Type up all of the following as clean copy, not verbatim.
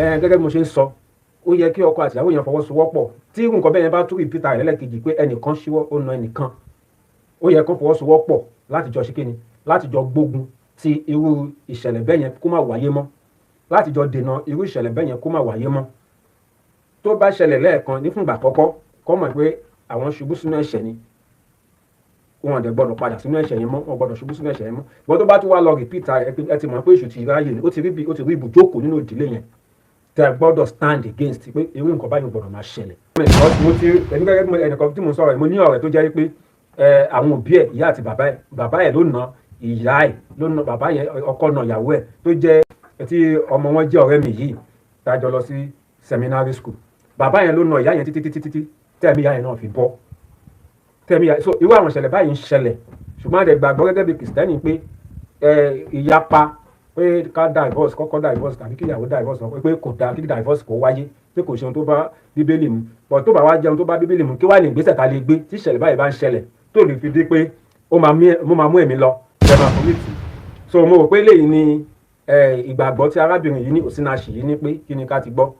Gẹ́gẹ́ bí mo ṣe ń sọ, ó yẹ kí ọkọ àti ìyàwó yẹn fọwọ́sowọ́pọ̀. Tí irú nǹkan bẹ́ẹ̀ yẹn bá tún repeat rẹ̀ lẹ́ẹ̀kejì, pé ẹnìkan ṣíwọ́, ó na ẹnìkan, ó yẹ kó fọwọ́sowọ́pọ̀ láti jọ ṣe kíni, láti jọ gbógun ti irú ìṣẹ̀lẹ̀ bẹ́ẹ̀ yẹn kó má wáyé mọ́, láti jọ dènà irú ìṣẹ̀lẹ̀ bẹ́ẹ̀ yẹn kó má wáyé mọ́. Tó bá ṣẹlẹ̀ lẹ́ẹ̀kan ní fúngbà àkọ́kọ́, kó mọ̀ pé àwọn ṣubú sínú ẹ̀ṣẹ̀ ni, wọn dẹ̀ gbọ́dọ̀ padà sínú ẹ̀ṣẹ̀ yẹn mọ́, wọn gbọ́dọ̀ ṣubú sínú ẹ̀ṣẹ̀ yẹn mọ́. Ìwọ́n tó bá tún wá lọ repeat ẹ, ẹ ti mọ̀ pé èṣù ti ráyè ni, ó ti rí ibùjókòó nínú ìdílé yẹn, tẹ gbọ́dọ̀ stand against pé irú nǹkan báyìí ò gbọ́dọ̀ máa ṣẹlẹ̀. Mo ti ẹni gẹ́gẹ́ bí ẹnìkan tí mo sọ̀rọ̀ yìí, mo ní ọ̀rẹ́ tó jẹ́ pé àwọn òbí ẹ̀, ìyá àti bàbá ẹ̀, bàbá ẹ̀ ló na ìyá ẹ̀, ló na bàbá yẹn, ọkọ na ìyàwó ẹ̀, tó jẹ́ tí ọmọ wọn jẹ́ ọ̀rẹ́ mi yìí, tá a jọ lọ sí seminary school. Bàbá yẹn ló na ìyá yẹn títí títí títí tẹ̀mí ìyá yẹn náà fi bọ́ tẹ̀mí ìyá. So irú àwọn ìṣẹ̀lẹ̀ báyìí ń ṣẹlẹ̀, ṣùgbọ́n a dẹ̀ gbàgbọ́ gẹ́gẹ́ bí Kìrìsìtẹ́nì pé ìyapa, pé ká divorce, kọ́kọ́ divorce tàbí kí ìyàwó divorce, pé kò dáa kí divorce kó wáyé, pé kò ṣe ohun tó bá Bíbélì mu. But tó bá wá jẹun tó bá Bíbélì mu, kí wá ní ìgbésẹ̀ tá a lè gbé tí ìṣẹ̀lẹ̀ báyìí bá ń ṣẹlẹ̀, tó lè fi dé pé ó máa mú ẹ̀mí lọ, ẹ máa forí tì? So mo rò pé eléyìí ni ìgbàgbọ́ tí arábìnrin yìí ní, Osinachi yìí ní, pé kí ni ká ti gbọ́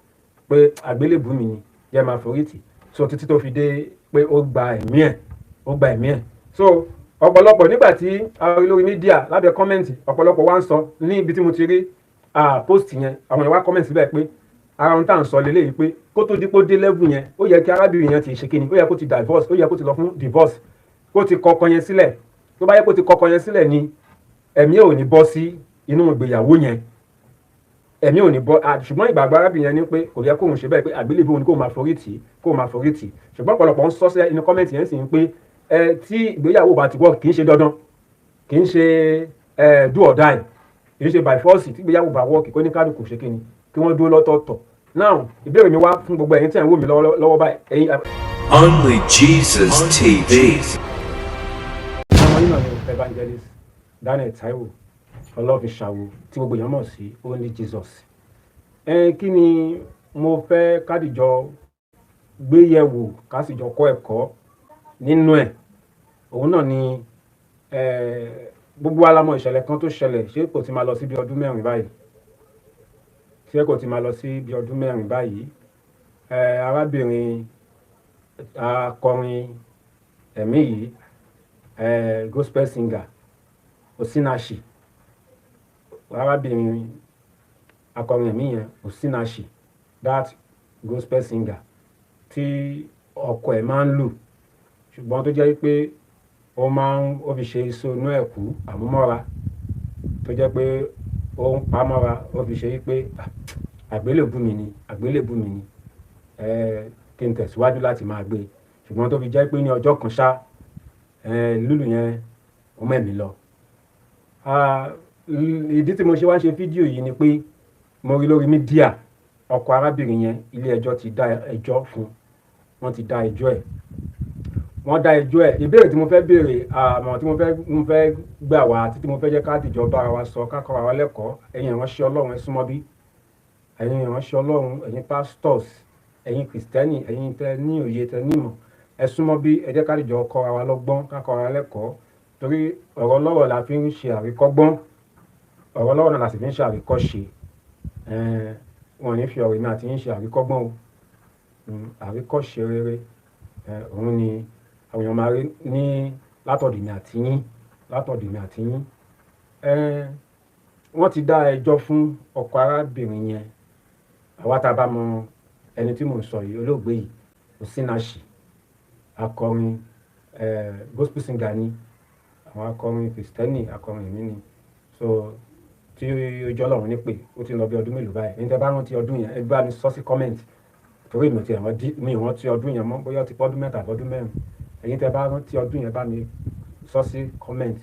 pé àgbélébùú mi ni, jẹ́ máa forí tì. So títí tó fi dé pé ó gba ẹ̀mí ẹ̀, ó gba ẹ̀mí ẹ̀. So ọ̀pọ̀lọpọ̀, nígbà tí a rí lórí media, lábẹ́ comment, ọ̀pọ̀lọpọ̀ wá ń sọ ní ibi tí mo ti rí post yẹn, àwọn èèyàn wá comment síbẹ̀ pé ara ohun tá à ń sọ lélẹ́yìí, pé kó tó dípò dé level yẹn, ó yẹ kí arábìnrin yẹn ti ṣe kíni, ó yẹ kó ti divorce, ó yẹ kó ti lọ fún divorce, kó ti kọkọ yẹn sílẹ̀. Tó bá yẹ kó ti kọkọ yẹn sílẹ̀ ni, ẹ̀mí ò ní bọ́ sí inú ìgbéyàwó yẹn, ẹ̀mí ò ní bọ́. Ṣùgbọ́n ìgbàgbọ́ arábìnrin yẹn ni pé kò yẹ kóun ṣe bẹ́ẹ̀, pé àgbélébùú òun ni kóun máa forí tì í, kóun máa forí tì í. Ṣùgbọ́n ọ̀pọ̀lọpọ̀ ń sọ sí inú comment yẹn sì ń pé ẹ tí ìgbéyàwó bá ti wọ́, kì í ṣe dandan, kì í ṣe do or die, kì í ṣe by force. Tí ìgbéyàwó bá wọ́, kí ní kálukú ṣe kí ni, kí wọ́n dúró lọ́tọ̀ọ̀tọ̀. Now, ìbéèrè mi wá fún gbogbo ẹ̀yin tí ẹ̀ ń wò mí lọ́wọ́ báyìí, ẹ̀yin Only Jesus TV. Ọmọ yìí náà ni Evangelist Daniel Taiwo Ọlọ́fíṣàwò, tí gbogbo èèyàn mọ̀ sí Only Jesus. Ẹ kí ni mo fẹ́ kádìjọ gbé yẹ̀wò, ká sì jọ kọ́ ẹ̀kọ́ nínú ẹ̀? Òun náà ni gbogbo wa la mọ̀ ìṣẹ̀lẹ̀ kan tó ṣẹlẹ̀. Ṣé kò ti máa lọ sí bí ọdún 4 báyìí? Ṣé kò ti máa lọ sí bí ọdún 4 báyìí? Arábìnrin akọrin ẹ̀mí yìí, gospel singer Osinachi, arábìnrin akọrin ẹ̀mí yẹn, Osinachi, that gospel singer tí ọkọ ẹ̀ máa ń lù, ṣùgbọ́n tó jẹ́ pé ó máa ń ó fi ṣe iṣu inú ẹ̀ kú àmúmọ́ra, tó jẹ́ pé ó ń pamọ́ra, ó fi ṣe pé àgbélébùú mi ni, àgbélébùú mi ni, kí n tẹ̀síwájú láti máa gbé, ṣùgbọ́n tó fi jẹ́ pé ní ọjọ́ kan ṣá, lúlù yẹn, ó mẹ́mí lọ. Ìdí tí mo ṣe wá ṣe fídíò yìí ni pé mo rí lórí media, ọkọ arábìnrin yẹn, ilé ẹjọ́ ti dá ẹjọ́ fún, wọ́n ti dá ẹjọ́ ẹ̀, wọ́n dá ẹjọ́ ẹ̀. Ìbéèrè tí mo fẹ́ béèrè, àmọ́ tí mo fẹ́ gbà wá, àti tí mo fẹ́ jẹ́ ká dìjọ bára wa sọ, ká kọ́ra wa lẹ́kọ̀ọ́, ẹ̀yin ìránṣẹ́ Ọlọ́run, ẹ súnmọ́ bí. Ẹ̀yin ìránṣẹ́ Ọlọ́run, ẹ̀yin pastors, ẹ̀yin Kìrìsìtẹ́nì, ẹ̀yin tẹ ní òye, tẹ ní ìmọ̀, ẹ súnmọ́ bí. Ẹ jẹ́ ká dìjọ kọ́ra wa lọ́gbọ́n, ká kọ́ra wa lẹ́kọ̀ọ́, torí ọ̀rọ̀ ọlọ́rọ̀ la fi ń ṣe àríkọ́gbọ́n, ọ̀rọ̀ ọlọ́rọ̀ náà la sì fi ń ṣe àríkọ́ṣe. Wọn ò ní fi ọ̀rọ̀ èmi àti yín ṣe àríkọ́gbọ́n o. Àríkọ́ṣe rere, òun ni àwọn èèyàn máa rí ní látọ̀dọ̀ èmi àti yín, látọ̀dọ̀ èmi àti yín. Wọ́n ti dá ẹjọ́ fún ọkọ arábìnrin yẹn. Àwa tá a bá mọ ẹni tí mò ń sọ yìí, olóògbé yìí, Osinachi, akọrin, gospel singer ni, àwọn akọrin Kìrìsìtẹ́nì, akọrin ẹ̀mí ni. So tí ó jẹ́ Ọlọ́run nípè, ó ti ń lọ bí ọdún mélòó báyìí? Ẹ̀yin tí ẹ bá rántí ọdún yẹn, ẹ bá mi sọ sí comment, torí mi ò tiẹ̀ rántí, mi ò rántí ọdún yẹn mọ́, bóyá ó ti pọ́ ọdún 3 àbí ọdún 4. Ẹ̀yin tí ẹ bá rántí ọdún yẹn, bá mi sọ sí comment,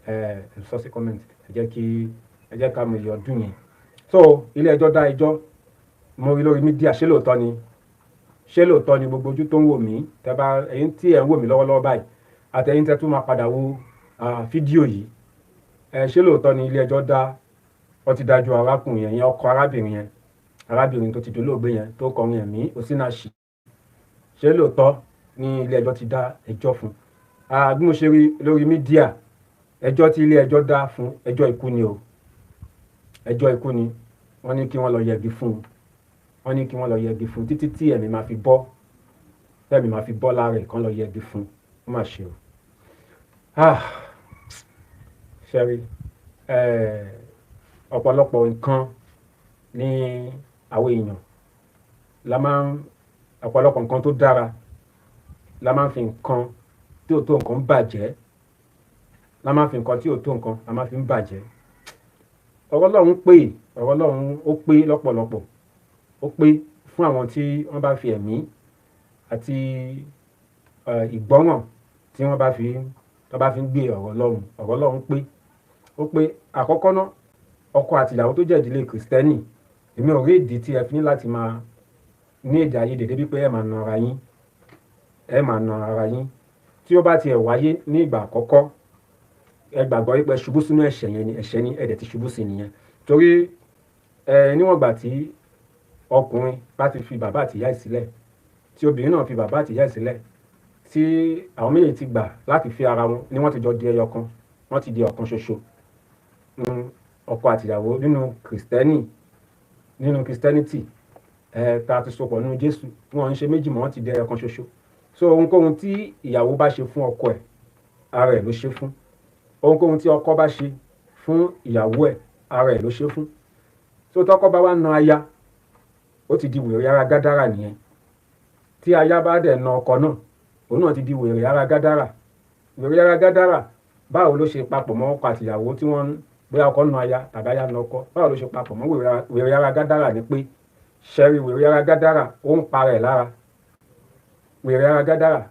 ẹ sọ sí comment, ẹ jẹ́ ká mọ iye ọdún yẹn. So ilé ẹjọ́ dá ẹjọ́, mo rí lórí media. Ṣé lóòótọ́ ni? Ṣé lóòótọ́ ni? Gbogbo ojú tó ń wò mí, tẹ́ bá, ẹ̀yin tí ẹ̀ ń wò mí lọ́wọ́lọ́wọ́ báyìí, àti ẹ̀yin tẹ́ tún máa padà wo fídíò yìí, ẹ ṣé lóòótọ́ ni ilé ẹjọ́ dá, wọ́n ti dájọ́ arákùnrin yẹn, ọkọ arábìnrin yẹn, arábìnrin tó ti dolóògbé yẹn, tó kọrin ẹ̀mí, Osinachi? Ṣé lóòótọ́ ni ilé ẹjọ́ ti dá ẹjọ́ fún un? Bí mo ṣe rí lórí media, ẹjọ́ tí ilé ẹjọ́ dá fún, ẹjọ́ ikú ni o, ẹjọ́ ikú ni. Wọ́n ní kí wọ́n lọ yẹgi fún un. Wọ́n ní kí wọ́n lọ yẹgi fún títí tí ẹ̀mí máa fi bọ́, tẹ́mi máa fi bọ́ lára ẹ̀, kán lọ yẹgi fún. Ó mà ṣe o. Ah, ṣẹ́rí, ọ̀pọ̀lọpọ̀ nǹkan ní àwọn èèyàn la máa ń, ọ̀pọ̀lọpọ̀ nǹkan tó dára la máa ń fi nǹkan tí ò tó nǹkan bàjẹ́, la máa ń fi nǹkan tí ò tó nǹkan la máa fi ń bàjẹ́. Ọ̀rọ̀ Ọlọ́run pé, ọ̀rọ̀ Ọlọ́run ó pé lọ́pọ̀lọpọ̀, ó pé fún àwọn tí wọ́n bá fi ẹ̀mí àti ìgbọ́ràn tí wọ́n bá fi, tó bá fi ń gbé ọ̀rọ̀ Ọlọ́run. Ọ̀rọ̀ Ọlọ́run pé, ó pé. Àkọ́kọ́ náà, ọkọ àti ìyàwó tó jẹ́ ìdílé Kìrìsìtẹ́nì, èmi ò rí ìdí tí ẹ fi ní láti máa ní èdè àìyedè débi pé ẹ máa na ara yín, ẹ máa na ara yín. Tí ó bá tiẹ̀ wáyé ní ìgbà àkọ́kọ́, ẹ gbàgbọ́ wípé ṣubú sínú ẹ̀ṣẹ̀ yẹn ni, ẹ̀ṣẹ̀ ni ẹ dẹ̀ ti ṣubú sí nìyẹn. Torí níwọ̀n ìgbà tí ọkùnrin bá ti fi bàbá àti ìyá ẹ̀ sílẹ̀, tí obìnrin náà fi bàbá àti ìyá ẹ̀ sílẹ̀, tí àwọn méjèèjì ti gbà láti fi ara wọn, ni wọ́n ti jọ di ẹyọ kan, wọ́n ti di ọ̀kan ṣoṣo. Ọkọ àti ìyàwó nínú Kìrìsìtẹ́nì, nínú Christianity, ta ti sopọ̀ nínú Jésù, wọ́n ń ṣe méjì mọ́, wọ́n ti di ẹyọ kan ṣoṣo. So ohunkóhun tí ìyàwó bá ṣe fún ọkọ ẹ̀, ara ẹ̀ ló ṣe fún. Ohunkóhun tí ọkọ bá ṣe fún ìyàwó ẹ̀, ara ẹ̀ ló ṣe fún. So tọkọ bá wá na aya, ó ti di wèrè ara Gádárà nìyẹn. Tí aya bá dẹ̀ na ọkọ náà, òun náà ti di wèrè ara Gádárà. Wèrè ara Gádárà, báwo ló ṣe papọ̀ mọ́ ọkọ àti ìyàwó tí wọ́n, bóyá ọkọ na aya tàbí aya na ọkọ, báwo ló ṣe papọ̀ mọ́ wèrè ara Gádárà? Ni pé ṣẹ́rí, wèrè ara Gádárà ó ń para ẹ̀ lára. Wèrè ara Gádárà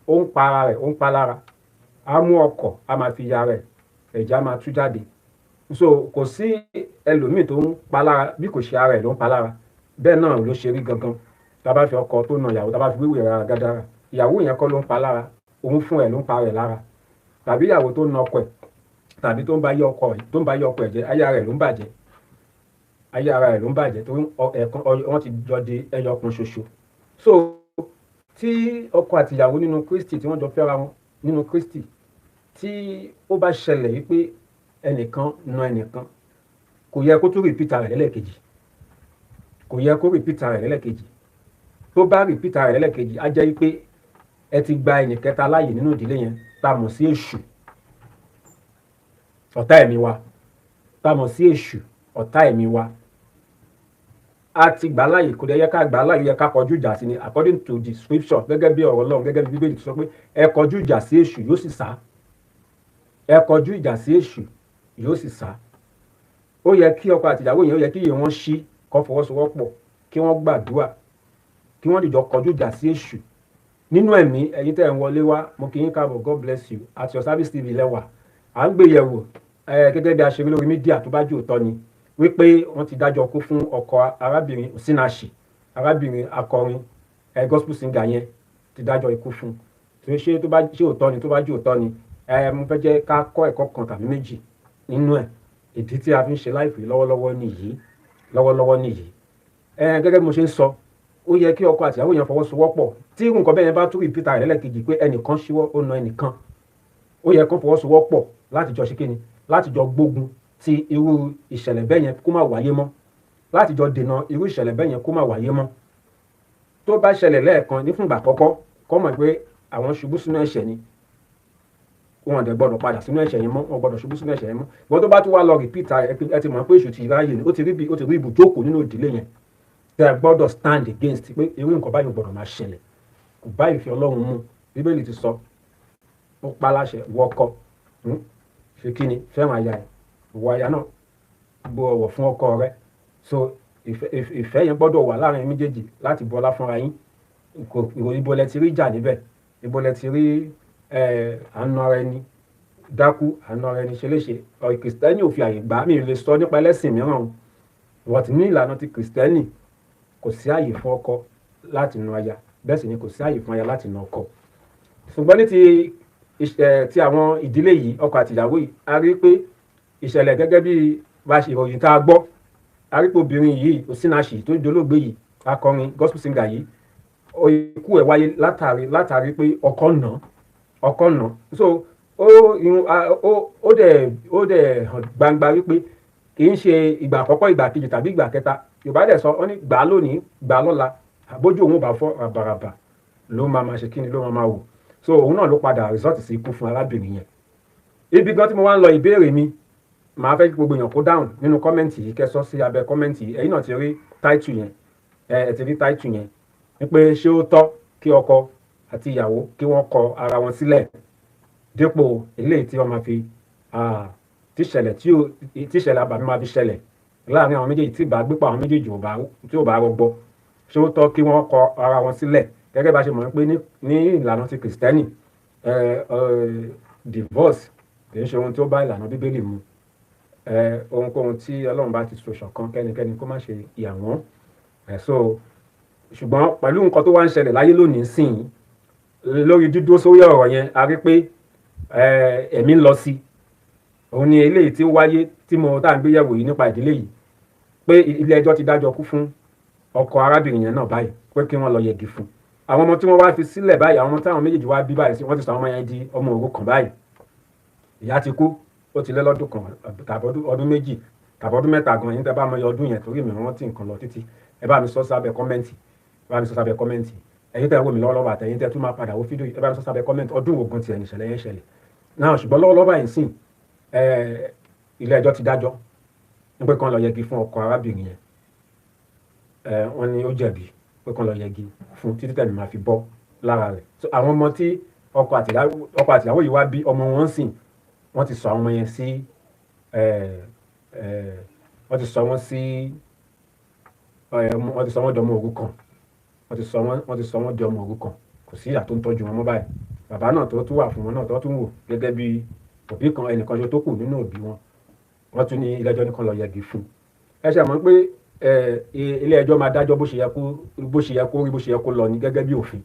ó ń pa ara rẹ̀, ó ń pa lára. Á mú ọkọ̀, á máa fi ya rẹ̀, ẹ̀jẹ̀ á máa tú jáde. So kò sí ẹlòmíì tó ń pa lára bí kò ṣe ara ẹ̀ ló ń pa lára. Bẹ́ẹ̀ náà ló ṣe rí gangan. Tá a bá fi ọkọ tó na ìyàwó, tá a bá fi wé wèrè ara Gádárà, ìyàwó yẹn kọ́ ló ń pa lára, òun fún ẹ̀ ló ń pa rẹ̀ lára. Tàbí ìyàwó tó na ọkọ ẹ̀, tàbí tó ń bá yé ọkọ ẹ̀, tó ń bá yé ọkọ ẹ̀ jẹ́, ayé ara ẹ̀ ló ń bàjẹ́, ayé ara ẹ̀ ló ń bàjẹ́, torí ẹ̀kan wọ́n ti jọ di ẹyọ kan ṣoṣo. So tí ọkọ àti ìyàwó nínú Kristi, tí wọ́n jọ fẹ́ra wọn nínú Kristi, tí ó bá ṣẹlẹ̀ wípé ẹnìkan na ẹnìkan, kò yẹ kó tún repeat rẹ̀ lẹ́lẹ́kejì, kò yẹ kó repeat rẹ̀ lẹ́lẹ́kejì. Tó bá repeat rẹ̀ lẹ́lẹ́kejì, á jẹ́ wípé ẹ ti gba ẹnì kẹta láàyè nínú ìdílé yẹn, tá a mọ̀ sí èṣù, ọ̀tá ẹ̀mí wa, tá a mọ̀ sí èṣù, ọ̀tá ẹ̀mí wa. A ti gbà láàyè, kò dẹ̀ yẹ ká gbà láàyè, yẹ ká kọjú ìjà sí ni, according to the scripture, gẹ́gẹ́ bí ọ̀rọ̀ Ọlọ́run, gẹ́gẹ́ bí Bíbélì sọ pé ẹ kọjú ìjà sí èṣù, yóò sì sá. Ẹ kọjú ìjà sí èṣù, yóò sì sá. Ó yẹ kí ọkọ àti ìyàwó yẹn, ó yẹ kí iye wọn ṣí, kó fọwọ́sowọ́pọ̀, kí wọ́n gbàdúrà, kí wọ́n dìjọ kọjú ìjà sí èṣù nínú ẹ̀mí. Ẹ̀yin tẹ́ ẹ̀ ń wọlé wá, mo kí yín káàbọ̀. God bless you. At Your Service TV lẹ́wà, à ń gbé yẹ̀wò gẹ́gẹ́ bí a ṣe rí lórí media, tó bá jù òótọ́ ni wípé wọ́n ti dájọ́ kú fún ọkọ arábìnrin Osinachi, arábìnrin akọrin gospel singer yẹn, ti dájọ́ ikú fún. Tó ṣe tó bá ṣe òótọ́ ni, tó bá jù òótọ́ ni, mo fẹ́ jẹ́ ká kọ́ ẹ̀kọ́ kan tàbí méjì nínú ẹ̀. Ìdí tí a fi ń ṣe live lọ́wọ́lọ́wọ́ nìyí, lọ́wọ́lọ́wọ́ nìyí. Gẹ́gẹ́ bí mo ṣe ń sọ, ó yẹ kí ọkọ àti ìyàwó yẹn fọwọ́sowọ́pọ̀. Tí nǹkan bẹ́ẹ̀ yẹn bá tún repeat rẹ̀ lẹ́lẹ́kejì, pé ẹnìkan ṣíwọ́, ó na ẹnìkan, ó yẹ kó fọwọ́sowọ́pọ̀ láti jọ ṣe kíni, láti jọ gbógun ti irú ìṣẹ̀lẹ̀ bẹ́ẹ̀ yẹn kó má wáyé mọ́, láti jọ dènà irú ìṣẹ̀lẹ̀ bẹ́ẹ̀ yẹn kó má wáyé mọ́. Tó bá ṣẹlẹ̀ lẹ́ẹ̀kan ní fúngbà àkọ́kọ́, kó mọ̀ pé àwọn ṣubú sínú ẹ̀ṣẹ̀ ni, wọn dẹ̀ gbọ́dọ̀ padà sínú ẹ̀ṣẹ̀ yẹn mọ́, wọn gbọ́dọ̀ ṣubú sínú ẹ̀ṣẹ̀ yẹn mọ́. Ìwọ́n tó bá tún wá lọ repeat ẹ, ti mọ̀ pé èṣù ti ráyè ni, ó ti rí bí ó ti rí ibùjókòó nínú ìdílé yẹn. Tẹ́ ẹ gbọ́dọ̀ stand against pé irú nǹkan báyìí ò gbọ́dọ̀ máa ṣẹlẹ̀, kò bá ìfẹ́ Ọlọ́run mu. Bíbélì ti sọ, ó pa láṣẹ, wọkọ ṣe kí ni, fẹ́ràn aya ẹ̀, ìwọ aya náà, bu ọ̀wọ̀ fún ọkọ rẹ. So ìfẹ́ yẹn gbọ́dọ̀ wà láàrin méjèèjì láti bọlá fúnra yín. Kò ibo lẹ ti rí ìjà níbẹ̀? Ibo lẹ ti rí àánú ara ẹni dákú, àánú ara ẹni ṣe léṣe? Ọ̀rọ̀ Kìrìsìtẹ́nì ò fi àyè gbà. Mí lè sọ nípa ẹlẹ́sìn mìíràn o, wọ́n ti ní ìlànà ti Kìrìsìtẹ́nì, kò sí àyè fún ọkọ láti nu aya, bẹ́ẹ̀ sì ni kò sí àyè fún aya láti nu ọkọ. Ṣùgbọ́n ní ti àwọn ìdílé yìí, ọkọ àti ìyàwó yìí, a rí pé ìṣẹ̀lẹ̀ gẹ́gẹ́ bí bá ṣe ìròyìn tá a gbọ́, a rí pé obìnrin yìí, Osinachi, tó dolóògbé yìí, akọrin gospel singer yìí, ikú ẹ̀ wáyé látàrí pé ọkọ nà, ọkọ nà. So ó ó dẹ̀ hàn gbangba wípé kì í ṣe ìgbà àkọ́kọ́, ìgbà kejì tàbí ìgbà kẹta. Yorùbá dẹ̀ sọ, wọ́n ní gbà á lónìí, gbà á lọ́la, àbójú òun ò bá fọ́, ràbàràbà ló máa máa ṣe kíni, ló máa máa wò. So òun náà ló padà result sí ikú fún arábìnrin yẹn. Ibi gan tí mo wá ń lọ, ìbéèrè mi, màá fẹ́ kí gbogbo èèyàn kó dáhùn nínú comment yìí, kẹ́ sọ sí abẹ́ comment yìí. Ẹ̀yin náà ti rí title yẹn, ẹ ti rí title yẹn ní pé ṣé ó tọ́ kí ọkọ àti ìyàwó kí wọ́n kọ ara wọn sílẹ̀ dípò eléyìí tí wọ́n máa fi tíṣẹ̀lẹ̀ tíṣẹ̀lẹ̀ àbàmì máa fi ṣẹlẹ̀ láàrin àwọn méjèèjì, tí ìbágbépọ̀ àwọn méjèèjì ò bá tí ò bá rọgbọ? Ṣé ó tọ́ kí wọ́n kọ ara wọn sílẹ̀? Gẹ́gẹ́ bá ṣe mọ̀ pé ní ìlànà ti Kìrìsìtẹ́nì, divorce kì í ṣe ohun tí ó bá ìlànà Bíbélì mu. Ohunkóhun tí Ọlọ́run bá ti so ṣọ̀kan, kẹ́nikẹ́ni kó má ṣe yà wọ́n. So ṣùgbọ́n pẹ̀lú nǹkan tó wá ń ṣẹlẹ̀ láyé lónìí sìn, lórí dídúró sórí ọ̀rọ̀ yẹn, a rí pé ẹ̀mí ń lọ sí. Òun ni eléyìí tí ó wáyé tí mo tá à ń gbé yẹ̀wò yìí nípa ìdílé yìí, pé ilé ẹjọ́ ti dájọ́ kú fún ọkọ arábìnrin yẹn náà báyìí, pé kí wọ́n lọ yẹgi fún. Àwọn ọmọ tí wọ́n wá fi sílẹ̀ báyìí, àwọn ọmọ táwọn méjèèjì wá bí báyìí, wọ́n ti sọ àwọn ọmọ yẹn di ọmọ òrukàn báyìí. Ìyá ti kú, ó ti lé lọ́dún 1 tàbí ọdún 2 tàbí ọdún 3 gan. Ẹ̀yin tẹ́ bá mọ iye ọdún yẹn, torí mi rántí nǹkan lọ títí, ẹ bá mi sọ sábẹ́ comment, ẹ bá mi sọ sábẹ́ comment. Ẹ̀yin tẹ́ wò mí lọ́wọ́lọ́wọ́ àtẹ̀yin tẹ́ tún máa padà wo fídíò, ẹ bá mi sọ sábẹ́ comment ọdún wo gan tiẹ̀ nìṣẹ̀lẹ̀ yẹn ṣẹlẹ̀ náà. Ṣùgbọ́n lọ́wọ́lọ́wọ́ báyìí sìn, ilé ẹjọ́ ti dájọ́ ní pé kán lọ yẹgi fún ọkọ arábìnrin yẹn. Wọ́n ní ó jẹ̀bi, pé kán lọ yẹgi fún títí tẹ̀mí máa fi bọ́ lára rẹ̀. So àwọn ọmọ tí ọkọ àtìyàwó yìí wá bí, ọmọ wọn sìn, wọ́n ti sọ àwọn ọmọ yẹn sí wọ́n ti sọ wọ́n sí wọ́n ti sọ wọ́n di ọmọ òrukàn. Wọ́n ti sọ wọ́n di ọmọ òrukàn. Kò sí ìyá tó ń tọ́jú wọn mọ́ báyìí. Bàbá náà tó tún wà fún wọn náà, tó tún wò gẹ́gẹ́ bí òbí kan, ẹnìkan ṣe tó kù nínú òbí wọn, wọ́n tún ní ilé ẹjọ́ nìkan lọ yẹgi fún. Ẹ ṣe mọ̀ pé ilé ẹjọ́ máa dájọ́ bó ṣe yẹ kó rí, bó ṣe yẹ kó lọ ní gẹ́gẹ́ bí òfin.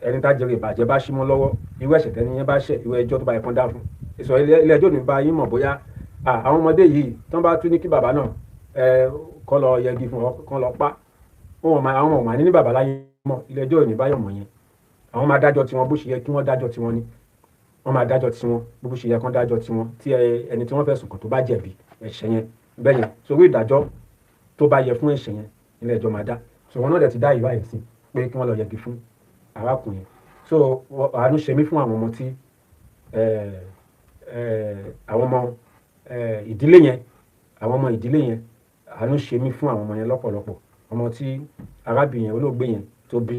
Ẹni tá jẹrè ìbàjẹ́ bá símọ́ lọ́wọ́, irú ẹ̀ṣẹ̀ tẹ́ni yẹn bá ṣẹ̀, irú ẹjọ́ tó bá yẹ kán dá fún. Ìsọ ilé ẹjọ́ ní bá yín mọ̀ bóyá àwọn ọmọdé yìí tán bá tún ní kí bàbá náà kọ́ lọ yẹgi fún ọ, kán lọ pa wọn, àwọn ọmọ ní bàbá láyé mọ́. Ilé ẹjọ́ ò ní báyọ̀ mọ̀ yẹn. Àwọn máa dájọ́ tiwọn bó ṣe yẹ kí wọ́n dájọ́ tiwọn ni. Wọ́n máa dájọ́ tiwọn bó ṣe yẹ kán dájọ́ tiwọn. Tí ẹni tí wọ́n fẹ̀sùn kàn tó bá jẹ̀bi ẹ̀ṣẹ̀ yẹn bẹ́ẹ̀ yẹn, sórí ìdájọ́ tó bá yẹ fún ẹ̀ṣẹ̀ yẹn, ilé ẹjọ́ máa dá. So wọn náà dẹ̀ ti dá ìwà yìí sí pé kí wọ́n lọ yẹgi fún arákùnrin. So àánú ṣe mí fún àwọn ọmọ tí àwọn ọmọ ìdílé yẹn, àwọn ọmọ ìdílé yẹn. Àánú ṣe mí fún àwọn ọmọ yẹn lọ́pọ̀lọpọ̀. Ọmọ tí arábìnrin yẹn, olóògbé yẹn, tó bí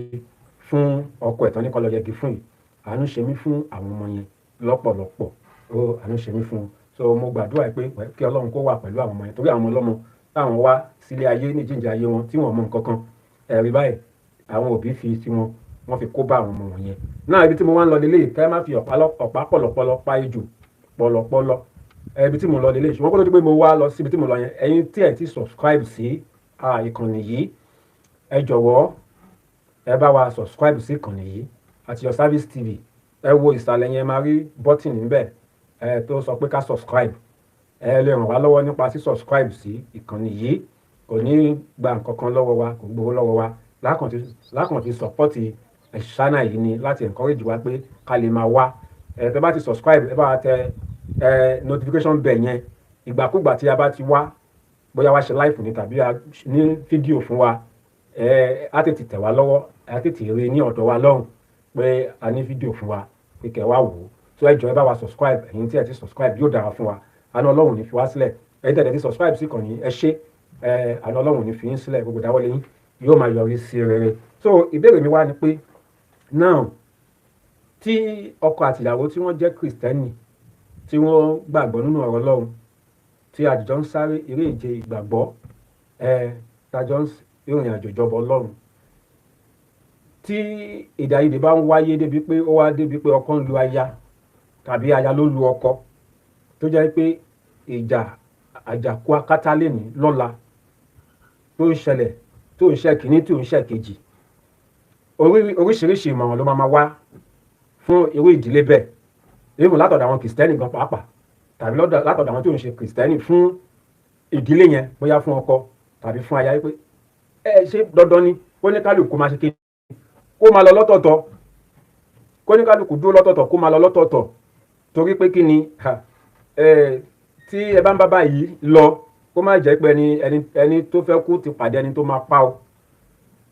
fún ọkọ ẹ̀ tán ní kó lọ yẹgi fún yìí, àánú ṣe mí fún àwọn ọmọ yẹn lọ́pọ̀lọpọ̀ ó. Àánú ṣe mí fún wọn. So mo gbàdúrà pé kí Ọlọ́run kó wà pẹ̀lú àwọn ọmọ yẹn, torí àwọn ọmọ ọlọ́mọ táwọn wá sílé ayé ní jíǹde ayé wọn tí wọ́n mọ nǹkan kan ẹ̀rí báyìí, àwọn òbí fi tiwọn, wọ́n fi kó bá àwọn ọmọ wọn yẹn náà. Ibi tí mo wá ń lọ lélẹ́yìí, kẹ́ má fi ọ̀pá pọ̀lọpọ̀lọ pa ejò pọ̀lọpọ̀lọ. Ibi tí mo lọ lélẹ́yìí. Ṣùgbọ́n kó tó di pé mo wá lọ síbi tí mo lọ yẹn, ẹ̀yin tí ẹ̀ ti subscribe sí ìkànnì yìí, ẹ jọ̀wọ́, ẹ bá wa subscribe sí ìkànnì yìí àti Your Service TV. Ẹ wo ìsàlẹ̀ yẹn, máa rí button níbẹ̀ ẹ tó sọ pé ká subscribe. Ẹ lè ràn wá lọ́wọ́ nípa sí subscribe sí ìkànnì yìí. Kò ní gba nǹkan kan lọ́wọ́ wa, kò gbowó lọ́wọ́ wa. Lákàn ti support channel yìí ni, láti encourage wa pé ká lè máa wá. Ẹ tẹ́ bá ti subscribe, ẹ bá wa tẹ notification bell yẹn. Ìgbàkúgbà tí a bá ti wá, bóyá wá ṣe live ní tàbí ní fídíò fún wa, á tètè tẹ̀ wá lọ́wọ́, á tètè rí ní ọ̀dọ̀ wa lọ́hùn pé a ní fídíò fún wa pé kẹ́ wá wò ó. So ẹ jọ̀ọ́, ẹ bá wa subscribe. Ẹ̀yin tí ẹ ti subscribe, yóò dára fún wa. Àánú Ọlọ́run ní fi wá sílẹ̀. Ẹ̀yin tẹ̀lé ti subscribe sí ìkànnì, ẹ ṣé. Àánú Ọlọ́run ní fi yín sílẹ̀. Gbogbo dáwọ́lé yín yóò máa yọrí sí rere. So ìbéèrè mi wá ni pé now, tí ọkọ àtìyàwó tí wọ́n jẹ́ Kìrìsìtẹ́nì, tí wọ́n gbàgbọ́ nínú ọ̀rọ̀ Ọlọ́run, tí àjọ ń sáré eré ìje ìgbàgbọ́, tájọ ń ìrìn àjò ìjọba Ọlọ́run, tí èdè àìyedè bá ń wáyé débi pé ó wá débi pé ọkọ ń lu aya tàbí aya ló lu ọkọ, tó jẹ́ pé ìjà àjàkú akátá lè ní lọ́la tó ń ṣẹlẹ̀, tó ń ṣe kìíní, tó ń ṣe kejì, oríṣiríṣi ìmọ̀ràn ló máa wá fún irú ìdílé bẹ́ẹ̀, even látọ̀dọ̀ àwọn Kìrìsìtẹ́nì gan pàápàá tàbí látọ̀dọ̀ àwọn tó ń ṣe Kìrìsìtẹ́nì, fún ìdílé yẹn, bóyá fún ọkọ tàbí fún aya, pé ẹ ṣe dandan ni kó ní kálukú máa ṣe kí kó máa lọ lọ́tọ̀ọ̀tọ̀, kó ní kálukú dúró lọ́tọ̀ọ̀tọ̀, kó máa lọ lọ́tọ̀ọ̀tọ̀, torí pé kí ni, tí ẹ bá ń bá báyìí lọ, ó Kó má jẹ́ pé ẹni tó fẹ́ kú ti pàdé ẹni tó máa pa o.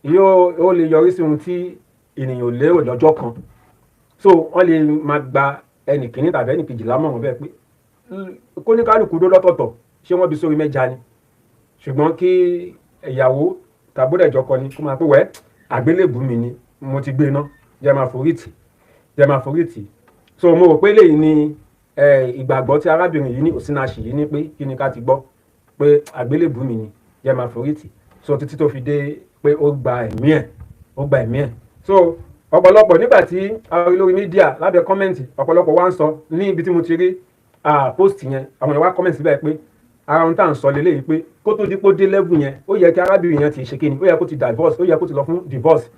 Yóò ó lè yọrí sí ohun tí ènìyàn ò lérò lọ́jọ́ kan. So wọ́n lè máa gba ẹnì kìíní tàbí ẹnì kejì lámọ̀ràn bẹ́ẹ̀ pé kóníkálukú dó lọ́tọ̀ọ̀tọ̀, ṣé wọ́n bí sórí mẹ́ja ni? Ṣùgbọ́n kí ìyàwó tàbódẹ̀jọ kọ ni kó máa pé wẹ́ àgbélébùú mi ni mo ti gbé iná, jẹ́ máa forí tì, jẹ́ máa forí tì. So mo rò pé eléyìí ni ìgbàgbọ́ tí arábìnrin yìí ní, Osinachi yìí ní, pé kí ni ká ti gbọ́ pé àgbélébùú mi ni, jẹ́ máa forí tì. So títí tó fi dé pé ó gba ẹ̀mí ẹ̀, ó gba ẹ̀mí ẹ̀. So ọ̀pọ̀lọpọ̀ nígbà tí a rí lórí media lábẹ́ comment, ọ̀pọ̀lọpọ̀ wá ń sọ ní ibi tí mo ti rí post yẹn, àwọn èèyàn wá comment síbẹ̀ pé ara ohun tá à ń sọ lélẹ́yìí, pé kó tó di pé ó dé level yẹn, ó yẹ kí arábìnrin yẹn ti ṣe kíni, ó yẹ kó ti divorce, ó yẹ kó ti lọ fún divorce,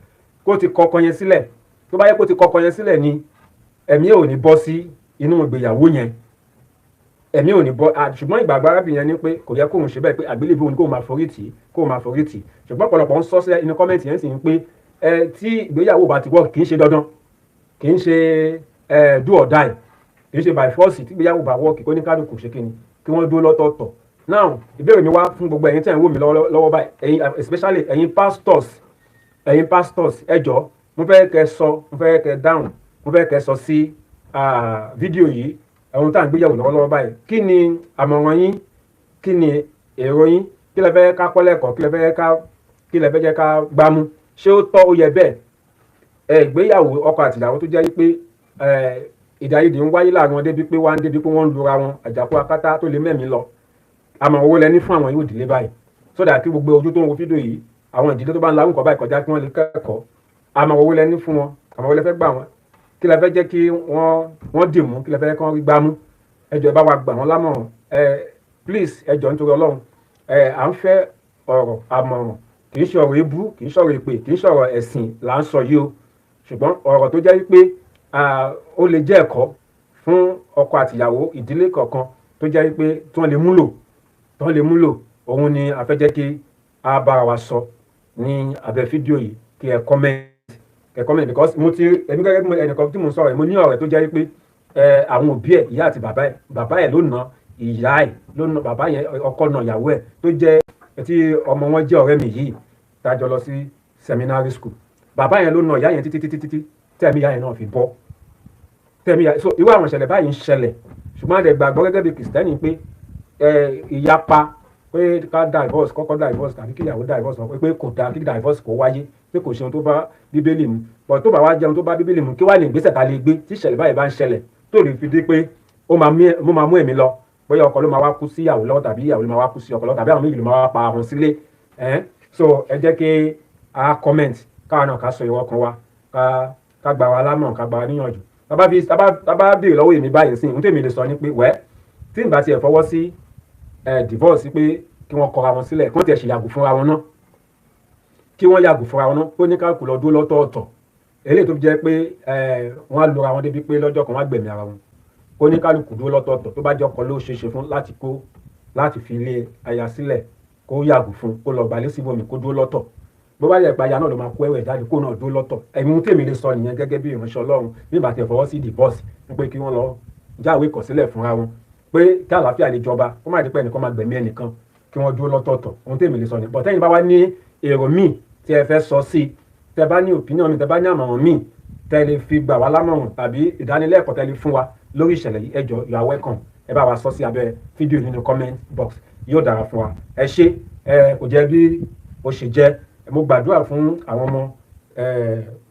kó ti kọkọ yẹn sílẹ̀. Tó bá yẹ kó ti kọkọ yẹn sílẹ̀ ni, ẹ̀mí ò ní bọ́ sí inú ìgbéyàwó yẹn, ẹ̀mí ò ní bọ́. Ṣùgbọ́n ìgbàgbọ́ arábìnrin yẹn ni pé kò yẹ kóun ṣe bẹ́ẹ̀, pé àgbélébùú òun kóun máa forí tì í, kóun máa forí tì í. Ṣùgbọ́n ọ̀pọ̀lọpọ̀ ń sọ sí inú comment yẹn sì ń pé ẹ tí ìgbéyàwó bá ti work, kì í ṣe dandan, kì í ṣe ẹ do or die, kì í ṣe by force. Tí ìgbéyàwó bá work, kó ní kálukú ṣe kíni, kí wọ́n dúró lọ́tọ̀ọ̀tọ̀. Now, ìbéèrè mi wá fún gbogbo ẹ̀yin tí ẹ̀ ń wò mí lọ́wọ́ báyìí, ẹ̀yin, especially ẹ̀yin pastors, ẹ̀yin pastors, ẹ jọ̀ọ́, mo fẹ́ kẹ́ sọ, mo fẹ́ kẹ́ dáhùn, mo fẹ́ kẹ́ sọ sí fídíò yìí, ohun tá à ń gbéyàwó lọ́wọ́lọ́wọ́ báyìí. Kí ni àmọ̀ràn yín? Kí ni èrò yín? Kí lẹ fẹ́ ká kọ́ lẹ́kọ̀ọ́? Kí lẹ fẹ́ jẹ́ ká gbámú? Ṣé ó tọ́, ó yẹ bẹ́ẹ̀, ẹ ìgbéyàwó ọkọ àtìyàwó tó jẹ́ pé èdè àìyedè ń wáyé láàrin wọn débi pé wọ́n á débi pé wọ́n ń lura wọn, àjàkú akátá tó lè mẹ́mìí lọ? Àmọ́ owó lẹní fún àwọn yóò dìlé báyìí, sódà kí gbogbo ojú tó ń wo fídíò yìí, àwọn ìdílé tó bá ń la nǹkan báyìí kọjá, kí wọ́n lè kẹ́kọ̀ọ́. Àmọ́ owó lẹní fún wọn, àmọ́ owó lẹ fẹ́ gbà wọ́n, kí lẹ fẹ́ jẹ́ kí wọ́n dì mú, kí lẹ fẹ́ kí wọ́n rí gbámú? Ẹ jọ̀ọ́, ẹ bá wa gbà wọ́n lámọ̀ràn. Ẹ please, ẹ jọ̀ọ́, nítorí Ọlọ́run, ẹ à ń fẹ́ ọ̀rọ̀ àmọ̀ràn. Kì í ṣe ọ̀rọ̀ ebú, kì í ṣọ̀rọ̀ èpè, kì í ṣọ̀rọ̀ ẹ̀sìn là ń sọ yìí o, ṣùgbọ́n ọ̀rọ̀ tó jẹ́ wípé ó lè jẹ́ ẹ̀kọ́ fún ọkọ àtìyàwó, ìdílé kọ̀ọ̀kan tó jẹ́ wípé tí wọ́n lè múlò, tí wọ́n lè múlò, òun ni a fẹ́ jẹ́ kí a bára wa sọ ní abẹ́ fídíò yìí. Kí ẹ comment, kẹ comment, because mo ti èmi gẹ́gẹ́ bí ẹnìkan tí mo ń sọ̀rọ̀, mo ní ọ̀rẹ́ tó jẹ́ wípé àwọn òbí ẹ̀, ìyá àti bàbá ẹ̀, bàbá ẹ̀ ló nà ìyá ẹ̀, ló nà bàbá yẹn, ọkọ nà ìyàwó ẹ̀, tó jẹ́ tí ọmọ wọn jẹ́ ọ̀rẹ́ mi yìí tá a jọ lọ sí seminary school. Bàbá yẹn ló nà ìyá yẹn títí títí títí tẹ̀mí ìyá yẹn náà fi bọ́, tẹ̀mí ìyá. So irú àwọn ìṣẹ̀lẹ̀ báyìí ń ṣẹlẹ̀, ṣùgbọ́n a lè gbàgbọ́ gẹ́gẹ́ bí Kìrìsìtẹ́nì pé ìyapa pé ká divorce, kọ́kọ́ divorce tàbí kí ìyàwó divorce, pé kò dáa kí divorce kó wáyé, pé kò ṣe ohun tó bá Bíbélì mu. But tó bá wá jẹun tó bá Bíbélì mu, kí wá ní ìgbésẹ̀ tá a lè gbé tí ìṣẹ̀lẹ̀ báyìí bá ń ṣẹlẹ̀, tó lè fi dé pé ó máa mú ẹ̀mí lọ, bóyá ọkọ ló máa wá kú sí ìyàwó lọ́wọ́, tàbí ìyàwó ló máa wá kú sí ọkọ lọ́wọ́, tàbí àwọn méjì ló máa wá pa àwọn sílé ẹ̀? So ẹ jẹ́ kí a comment, káwọn náà ká sọ ìwọ kan wa, ká gba wa lámọ̀ràn, ká gba wa níyànjú. Tábà béèrè lọ́wọ́ èmi báyìí sí, ohun tèmi lè sọ ni pé wẹ́ tí n bá tiẹ̀ fọwọ́ sí ẹ divorce, pé kí wọ́n kọra wọn sílẹ̀, kí wọ́n tiẹ̀ ṣe yàgò fúnra wọn náà, kí wọ́n yàgò fúnra wọn náà, kó ní kálukú lọ dúró lọ́tọ̀ọ̀tọ̀. Eléyìí tó fi jẹ́ pé wọ́n á lora wọn débi pé lọ́jọ́ kan wọ́n á gbẹ̀mí ara wọn, kó ní kálukú dúró lọ́tọ̀ọ̀tọ̀. Tó bá jẹ́ ọkọ ló ṣeé ṣe fún láti kó láti fi ilé aya sílẹ̀, kó yàgò fún, kó lọ gbalé síbòmí, kó dúró lọ́tọ̀. Bó bá yẹ pé aya náà ló máa kó ẹrù ẹ̀ jáde, kó náà dúró lọ́tọ̀. Ẹ̀mí ohun tèmi lè sọ nìyẹn gẹ́gẹ́ bí ìránṣẹ́ Ọlọ́run. Bí ìbá tiẹ̀ fọwọ́ sí divorce, ní pé kí wọ́n lọ jáwé ìkọ̀sílẹ̀ fúnra wọn, pé kí àlàáfíà lè jọba, kó má di pé ẹnìkan máa gbẹ̀mí ẹnìkan, kí wọ́n dúró lọ́tọ̀ọ̀tọ̀. Ohun tèmi lè sọ ni. But tẹ́yin bá wá ní èrò míì tí ẹ fẹ́ sọ sí, tẹ́ bá ní opinion mi, tẹ́ bá ní àmọ̀ràn míì tẹ́ lè fi gbà wá lámọ̀ràn tàbí ìdánilẹ́kọ̀ọ́ tẹ́ lè fún wa lórí ìṣẹ̀lẹ̀ yìí, ẹ jọ̀ọ́, you are welcome. Ẹ bá wa sọ sí abẹ́ fídíò nínú comment box, yóò dára fún wa. Ẹ ṣé. Ẹ kò jẹ́ bí ó ṣe jẹ́. Mo gbàdúrà fún àwọn ọmọ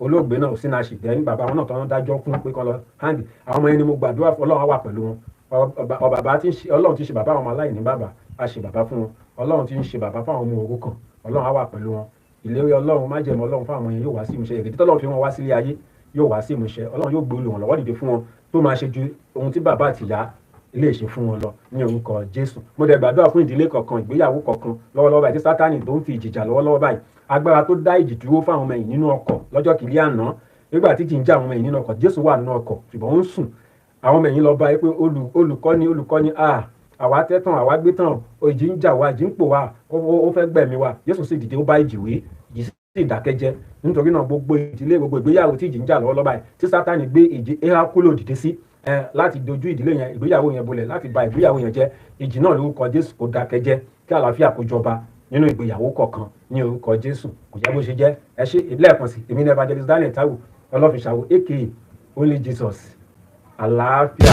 olóògbé náà, Osinachi, then bàbá wọn náà tó ń dájọ́ fún pé kán lọ hang. Àwọn ọmọ yẹn ni mo gbàdúrà fún. Ọlọ́run á wà pẹ̀lú wọn. Bàbá tí ń ṣe, Ọlọ́run tí ń ṣe bàbá àwọn ọmọ aláìní bàbá, á ṣe bàbá fún wọn. Ọlọ́run tí ń ṣe bàbá fún àwọn ọmọ òrukàn, Ọlọ́run á wà pẹ̀lú wọn. Ìlérí Ọlọ́run, májẹ̀mú Ọlọ́run fún àwọn yẹn yóò wá sí ìmúṣẹ. Èrèdí tọ́lọ́run fi wọn wá sílé ayé yóò wá sí ìmúṣẹ. Ọlọ́run yóò gbé olùrànlọ́wọ́ dìde fún wọn tó máa ṣe ju ohun tí bàbá àtìyá lè ṣe fún wọn lọ ní orúkọ Jésù. Mo dẹ̀ gbàdúrà fún ìdílé kọ̀ọ̀kan, ìgbéyàwó kọ̀ọ̀kan lọ́wọ́lọ́wọ́ báyìí tí Sátánì tó ń fi ìjìjà lọ́wọ́lọ́wọ́ báyìí. Agbára tó dá ìjì dúró fún àwọn ọmọ ẹ̀yìn nínú ọkọ̀ lọ́jọ́ kìíní àná, nígbà tí ìjì ń jà àwọn ọmọ ẹ̀yìn nínú ọkọ̀, Jésù wà nínú ọkọ̀ ṣùgbọ́n ó ń sùn. Àwọn ọmọ ẹ̀yìn lọ bá yẹ pé, "Olùkọ́ni, olùkọ́ni, àwa tẹ́tàn, àwa gbé tàn, ìjì ń jà wá, ìjì ń pò wá, ó fẹ́ gbẹ̀mí wa." Jésù sì dìde, ó bá ìjì wí, ìjì sì dákẹ́jẹ́. Nítorí náà, gbogbo ìdílé, gbogbo ìgbéyàwó tí ìjì ń jà lọ́wọ́lọ́wọ́ báyìí, tí Sátánì gbé ìjì Erákúlò dìde sí láti dojú ìdílé yẹn, ìgbéyàwó yẹn bolẹ̀, láti ba ìgbéyàwó yẹn jẹ́, ìjì náà, lórúkọ Jésù, kó dákẹ́jẹ́. Kí àlàáfíà kó jọba nínú ìgbéyàwó kọ̀ọ̀kan ní orúkọ Jésù. Kò jẹ́ bó ṣe jẹ́. Ẹ ṣe lẹ́ẹ̀kan sí. Èmi ní Evangelist Daniel Taiwo Ọlọ́fíṣàwò, aka Only Jesus. Àlàáfíà.